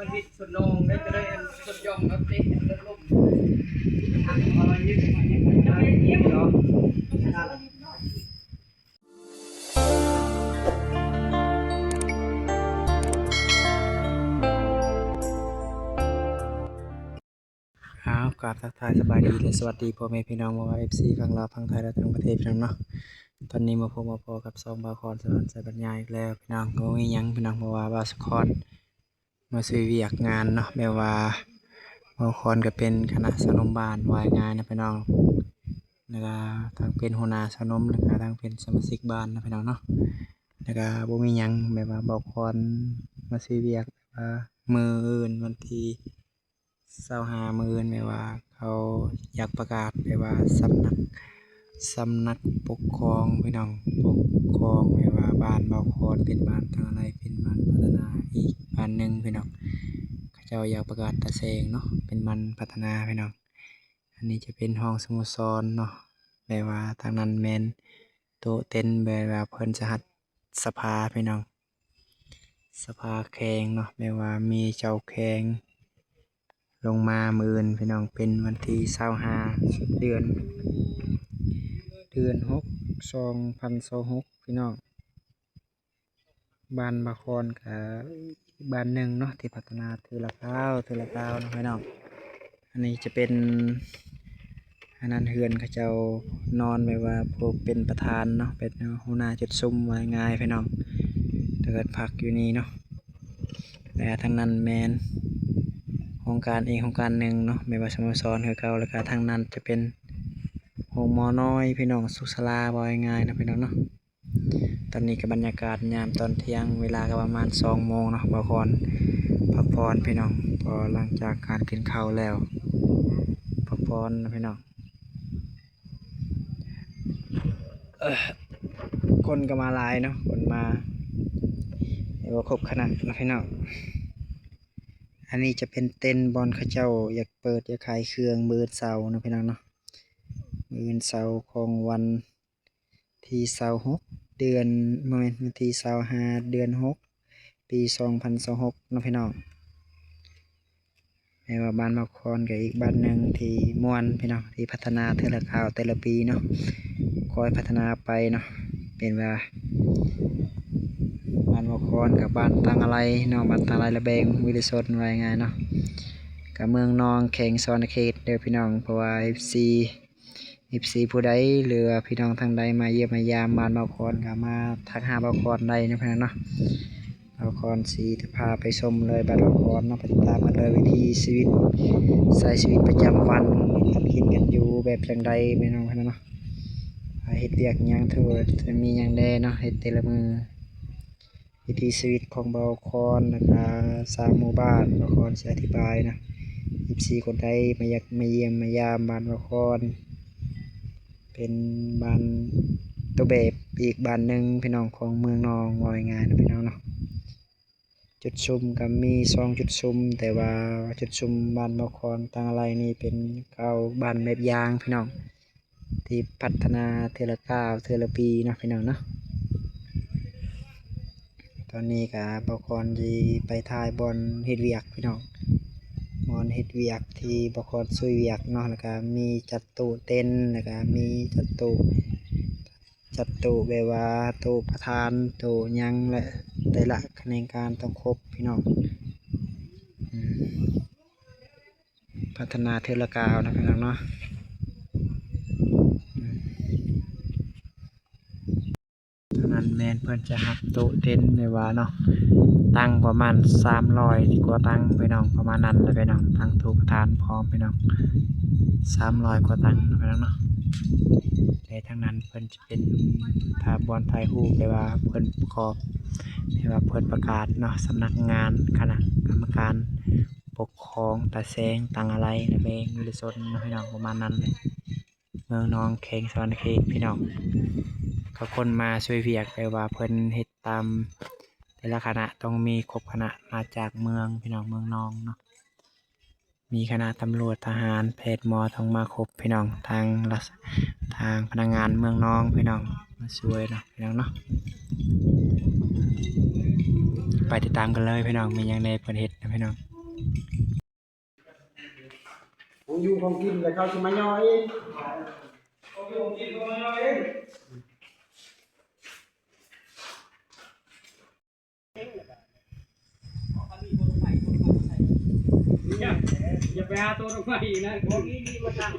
ເຮັດສ່ວນນ້ອງໄດ້ ຈະໄດ້ອັນສ່ວນຢ່ອງແລ້ວເຕະລົດລົ້ມ. ອ້າວ ກາບທັກທາຍສະບາຍດີ ແລະ ສະຫວັດດີພໍ່ແມ່ພີ່ນ້ອງ ບໍ່ວ່າເອັຟຊີຝັ່ງລາວ ຝັ່ງໄທ ແລະ ຕ່າງປະເທດ ພີ່ນ້ອງເນາະ. ຕອນນີ້ມາພົບມາພໍ້ກັບຊ່ອງບ່າວຄອນສະຫວັນໄຊບັນຍາອີກແລ້ວ ພີ່ນ້ອງ. ບໍ່ມີຫຍັງ ພີ່ນ້ອງ ເພາະວ່າບ່າວຄອນມາຊ່ວຍວຽກງານເນາະ ແບບວ່າບ່າວຄອນກໍເປັນຄະນະຊາວໜຸ່ມບ້ານ ວ່າງ່າຍໆນະ ພີ່ນ້ອງ ແລ້ວກໍທັງເປັນຫົວໜ້າຊາວໜຸ່ມ ແລ້ວກໍທັງເປັນສະມາຊິກບ້ານນະ ພີ່ນ້ອງເນາະ. ແລ້ວກໍບໍ່ມີຫຍັງ ແບບວ່າບ່າວຄອນມາຊ່ວຍວຽກ ແບບວ່າມື້ອື່ນວັນທີ ຊາວຫ້າ ມື້ອື່ນ ແບບວ່າເຂົາຢາກປະກາດ ແບບວ່າສຳນັກ ສຳນັກປົກຄອງ ພີ່ນ້ອງ ປົກຄອງ ແບບວ່າບ້ານບ່າວຄອນເປັນບ້ານທາງອາໄລ ເປັນບ້ານພັດທະນາອີກບ້ານໜຶ່ງ ພີ່ນ້ອງ. ເຂົາເຈົ້າຢາກປະກາດຕາແສງເນາະ ເປັນບ້ານພັດທະນາ ພີ່ນ້ອງ. ອັນນີ້ຈະເປັນຫ້ອງສະໂມສອນເນາະ ແບບວ່າທາງນັ້ນແມ່ນໂຕະເຕັນ ແບບວ່າເພິ່ນສະຫັດສະພາ ພີ່ນ້ອງ. ສະພາແຂວງເນາະ ແບບວ່າມີເຈົ້າແຂວງລົງມາມື້ອື່ນ ພີ່ນ້ອງ ເປັນວັນທີຊາວຫ້າ ເດືອນ ເດືອນຫົກ ສອງພັນຊາວຫົກ ພີ່ນ້ອງ. ບ້ານບ່າວຄອນກະບ້ານໜຶ່ງເນາະ ທີ່ພັດທະນາເທື່ອລະກ້າວ ເທື່ອລະກ້າວເນາະ ພີ່ນ້ອງ. ອັນນີ້ຈະເປັນ ອັນນັ້ນ ເຮືອນເຂົາເຈົ້ານອນ ແບບວ່າຜູ້ເປັນປະທານເນາະ ເປັນຫົວໜ້າຈຸດຊຸມ ວ່າງ່າຍໆ ພີ່ນ້ອງ ແຕ່ເພິ່ນພັກຢູ່ນີ້ເນາະ. ແລະ ທາງນັ້ນແມ່ນໂຮງການອີກໂຮງການໜຶ່ງເນາະ ແມ່ນວ່າສະໂມສອນຄືເກົ່າ. ແລ້ວກະທາງນັ້ນຈະເປັນໂຮງໝໍນ້ອຍ ພີ່ນ້ອງ ສຸກສາລາ ເວົ້າງ່າຍໆເນາະ ພີ່ນ້ອງເນາະ. ຕອນນີ້ກໍບັນຍາກາດຍາມຕອນທ່ຽງ ເວລາກໍປະມານສອງໂມງເນາະ ບ່າວຄອນພັກຜ່ອນ ພີ່ນ້ອງ ເພາະຫຼັງຈາກການກິນເຂົ້າແລ້ວ ພັກຜ່ອນນະ ພີ່ນ້ອງ. ເອີ ຄົນກໍມາຫຼາຍເນາະ ຄົນມາ ເອີ້ນວ່າຄົບຄະນະເນາະ ພີ່ນ້ອງ. ອັນນີ້ຈະເປັນເຕັນບ່ອນເຂົາເຈົ້າຢາກເປີດຢາກຂາຍເຄື່ອງມື້ວັນເສົາເນາະ ພີ່ນ້ອງເນາະ ມື້ວັນເສົາຂອງວັນ ທີຊາວຫົກ ເດືອນ ບໍ່ແມ່ນ ວັນທີຊາວຫ້າ ເດືອນຫົກ ປີສອງພັນຊາວຫົກເນາະ ພີ່ນ້ອງ. ແມ່ນວ່າບ້ານໝາກຄອນກໍອີກບ້ານໜຶ່ງທີ່ມ່ວນ ພີ່ນ້ອງ ທີ່ພັດທະນາເທື່ອລະຄາວແຕ່ລະປີເນາະ ຄ່ອຍພັດທະນາໄປເນາະ. ເປັນວ່າບ້ານໝາກຄອນກັບບ້ານຕັງອາໄລເນາະ ບ້ານຕັງອາໄລລະແບງ ວິລິຊົນ ວ່າງ່າຍໆເນາະ ກັບເມືອງນອງ ແຂວງສະຫວັນນະເຂດເດີ ພີ່ນ້ອງ. ເພາະວ່າເອັຟຊີ ເອັຟຊີຜູ້ໃດ ຫຼືວ່າພີ່ນ້ອງທາງໃດມາຢ້ຽມມາຢາມບ້ານບ່າວຄອນ ກໍມາທັກຫາບ່າວຄອນໄດ້ເນາະ ພີ່ນ້ອງເນາະ. ບ່າວຄອນຊິພາໄປຊົມເລີຍບ້ານບ່າວຄອນເນາະ ໄປຕິດຕາມກັນເລີຍ ວິຖີຊີວິດ ໃຊ້ຊີວິດປະຈຳວັນ ການກິນການຢູ່ແບບຈັ່ງໃດ ພີ່ນ້ອງເນາະ. ເຮັດວຽກຫຍັງ ຖືວ່າຈະມີຫຍັງແດ່ເນາະ ເຮັດແຕ່ລະມື້ ວິຖີຊີວິດຂອງບ່າວຄອນ ແລ້ວກະຊາວໝູ່ບ້ານ ບ່າວຄອນຊິອະທິບາຍນະ. ເອັຟຊີຄົນໃດມາຢາກມາຢ້ຽມມາຢາມບ້ານບ່າວຄອນ ເປັນບ້ານໂຕແບບອີກບ້ານໜຶ່ງ ພີ່ນ້ອງ ຂອງເມືອງນອງ ເວົ້າງ່າຍໆນະ ພີ່ນ້ອງເນາະ. ຈຸດຊຸມກໍມີສອງຈຸດຊຸມ ແຕ່ວ່າຈຸດຊຸມບ້ານບ່າວຄອນຕັງອາໄລນີ້ເປັນເອົາບ້ານແບບຢ່າງ ພີ່ນ້ອງ ທີ່ພັດທະນາເທື່ອລະກ້າວເທື່ອລະປີເນາະ ພີ່ນ້ອງເນາະ. ຕອນນີ້ກະບ່າວຄອນຊິໄປຖ່າຍບ່ອນເຮັດວຽກ ພີ່ນ້ອງ ບ່ອນເຮັດວຽກທີ່ບ່າວຄອນຊ່ວຍວຽກເນາະ ແລ້ວກະມີຈັດໂຕະເຕັນ ແລ້ວກະມີຈັດໂຕະ ຈັດໂຕະແບບວ່າໂຕະປະທານ ໂຕະຫຍັງ ແລະ ແຕ່ລະຂະແໜງການຕ້ອງຄົບ ພີ່ນ້ອງ. ອືມ ພັດທະນາເທື່ອລະກ້າວນະ ພີ່ນ້ອງເນາະ. ອືມ ທາງນັ້ນແມ່ນເພິ່ນຈະຮັບໂຕະເຕັນ ແບບວ່າເນາະ ຕັ້ງປະມານສາມຮ້ອຍກວ່າຕັ່ງ ພີ່ນ້ອງ ປະມານນັ້ນແຫຼະ ພີ່ນ້ອງ. ຕັ້ງໂຕະປະທານພ້ອມ ພີ່ນ້ອງ ສາມຮ້ອຍກວ່າຕັ່ງ ພີ່ນ້ອງເນາະ. ແລະ ທາງນັ້ນເພິ່ນຈະເປັນ ຖ້າບ່ອນຖ່າຍຮູບ ແບບວ່າເພິ່ນປະກອບ ແບບວ່າເພິ່ນປະກາດເນາະ ສຳນັກງານຄະນະກຳມະການປົກຄອງຕາແສງ ຕັງອາໄລ ລະແວງວິລະຊົນເນາະ ພີ່ນ້ອງ ປະມານນັ້ນແຫຼະ. ເມືອງນອງ ແຂວງສະຫວັນນະເຂດ ພີ່ນ້ອງ. ກໍຄົນມາຊ່ວຍວຽກ ແປວ່າເພິ່ນເຮັດຕາມແຕ່ລະຄະນະ ຕ້ອງມີຄົບຄະນະມາຈາກເມືອງ ພີ່ນ້ອງ ເມືອງນອງເນາະ. ມີຄະນະຕຳຫຼວດ ທະຫານ ແພດ ໝໍ ຕ້ອງມາຄົບ ພີ່ນ້ອງ. ທາງ ທາງພະນັກງານເມືອງນອງ ພີ່ນ້ອງ ມາຊ່ວຍເນາະ ພີ່ນ້ອງເນາະ. ໄປຕິດຕາມກັນເລີຍ ພີ່ນ້ອງ ມີຫຍັງແດ່ເພິ່ນເຮັດນະ ພີ່ນ້ອງ. ຂອງຢູ່ຂອງກິນ ແລ້ວເຂົາຊິມາຍໍເອງ ຂອງຢູ່ຂອງກິນເຂົາມາຍໍເອງ. ຢ່າ ຢ່າໄປຫາໂຕລົງມາອີກນະ ບໍ່ມີ ມີມາຕັ້ງ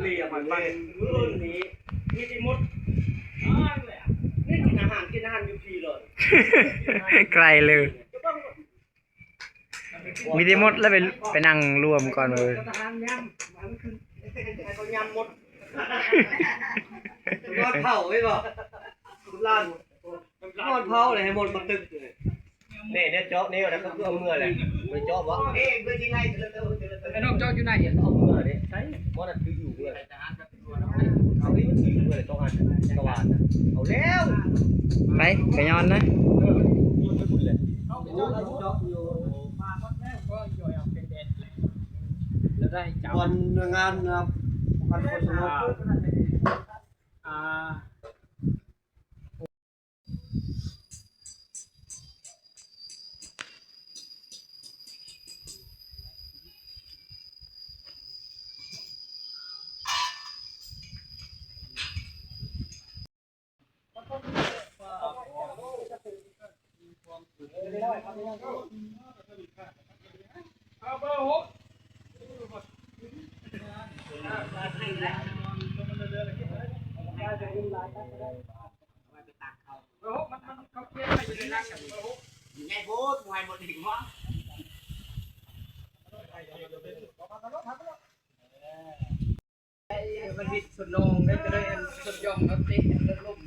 ຫຼຽມມັນ ມື້ນີ້ມີແຕ່ມົດ ນີ້ກິນອາຫານ ກິນອາຫານຢູ່ພີ້ເລີຍ ໄກເລີຍ. ມີແຕ່ມົດແລ້ວໄປ ໄປນັ່ງລວມກ່ອນເວີຍ ໃຫ້ເຂົາຍຳມົດ ນອນເຜົາໄວ້ບໍ່ ລາວນອນເຜົາເລີຍ ໃຫ້ມົດມາຕຶກເລີຍ. ແນ່ ແນວເຈາະແນວນັ້ນກໍຄືເອົາເມືອແຫຼະ ບໍ່ໄດ້ເຈາະບໍ່ ເອີ ເພື່ອຊິໄລ່ ໄອ້ນ້ອງເຈາະຢູ່ໃນ ເອົາເມືອເດ້ ໃສ່ບໍ່ນັ້ນຄືຢູ່ເມືອ. ເອົານີ້ມັນຖືກເມື່ອໃດ ສອງອັນ ສະຫວ່ານນະ ເອົາແລ້ວ ໄປ ໄປຍ້ອນນະ ເອີ ມັນຢູ່ໄປພຸ້ນແຫຼະ ເອົາໄປເຈາະຢູ່ ເຈາະຢູ່ ແລ້ວໄດ້ຈັບ ບ່ອນໜ່ວຍງານນະ ປ້ອງກັນຄວາມສະຫງົບ ອ່າ ອ່າ ມັນມີສ່ວນນອງໄດ້ ຈະໄດ້ສ່ວນຢ່ອງເນາະ ເຕະລົມ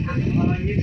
ເອົາໄວ້ຢູ່